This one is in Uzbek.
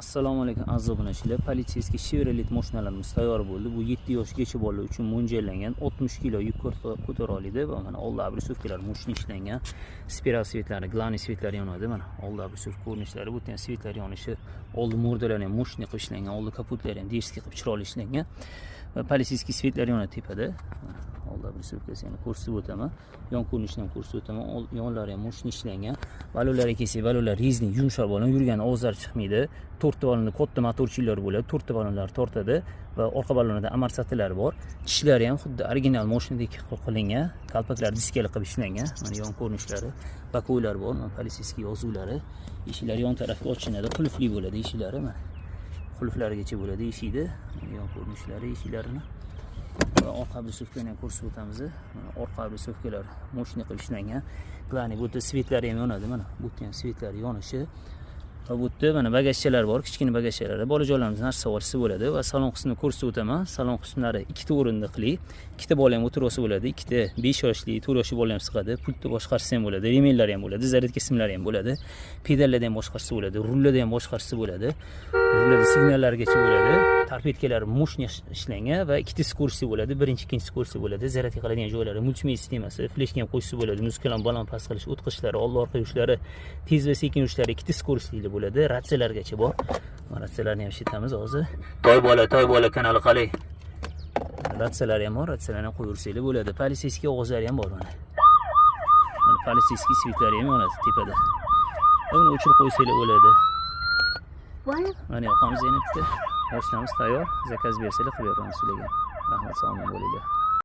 Assalomu alaykum, aziz obunachilar. Полицейский Chevrolet mashinalarimiz tayyor bo'ldi. Bu 7 yoshgacha bolalar uchun mo'ljallangan, 60 kilo yuk ko'tara oladi va mana oldi обрисовка lar мощный ishlangan. Spiral свет lari, главный свет lari yonadi. Mana oldi обрисовка ko'rinishlari, bu yerda ham свет lar yonishi, oldi морда lari ham мощный qilib ishlangan, oldi kapotlari ham дерзкий qilib chiroyli ishlangan. Va полицейский свет lar yonadi tepada. Mana oldi обрисовка sini ko'rsatib o'taman. Yon ko'rinishini ham ko'rsatib o'taman. Yonlari ham мощный ishlangan. Balonlarga kelsak, balonlar резина, yumshoq balon, yurganda ovozlari chiqmaydi. To'rtta balonda katta моторчик lar bo'ladi, to'rtta balonlar tortadi va orqa balonida амортизатор lari bor. Tishlari ham xuddi original mashinadek qilingan, kalpaklari diskali qilib ishlangan. Mana yon ko'rinishlari, боковой lar bor, mana полицейский yozuvlari. Eshiklari yon tarafga ochiladi, qulfli bo'ladi eshiklari, mana qulflarigacha bo'ladi eshikni. Mana yon ko'rinishlari eshiklarini. Va orqa обрисовка ni ham ko'rsatib o'tamiz. Mana orqa обрисовка lar мощный qilib ishlangan. Главный, bu yerda свет lari ham yonadi, mana bu yerda ham свет lari yonishi. Va bu yerda mana bagajchalar bor, kichkina bagajchalar. Bolajonlarimiz narsa olsa bo'ladi va salon qismini ko'rsatib o'taman. Salon qismlari ikkita o'rindiqli, ikkita bola ham o'tirib olsa bo'ladi, ikkita 5 yoshli, 4 yoshli bola ham sig'adi. Pultni boshqarsa ham bo'ladi, ремень lari ham bo'ladi, зарядка simlari ham bo'ladi, pedallarda ham boshqarsa bo'ladi, rullarda ham boshqarsa bo'ladi. Rullarda signallargacha bo'ladi. Торпедка lari мощный ishlangan va ikkita скорости bo'ladi. Birinchi, ikkinchi скорости bo'ladi. Зарядка qiladigan joylari, multimedia sistemasi, fleshka ham qo'shsa bo'ladi. Muzikalarni baland past qilish, o'tkazishlari, oldi orqa yurishlari, tez va sekin yurishlari ikkita скорость li bo'ladi. Ratsiyalargacha bor. Ratsiyalarni ham ishlatamiz hozir. Toy bola, Toy bola kanali qalay? Ratsiyalari ham bor, ratsiyalarni ham qo'yaversanglar bo'ladi. Полицейский ovozlari ham bor mana. Mana полицейский свет lari ham yonadi tepada. Va buni o'chirib qo'ysanglar bo'ladi. Mana yoqamiz yana bitta. Mashinamiz tayyor. Заказ bersanglar, qilib beramiz sizlarga. Rahmat, sog'lom bo'linglar.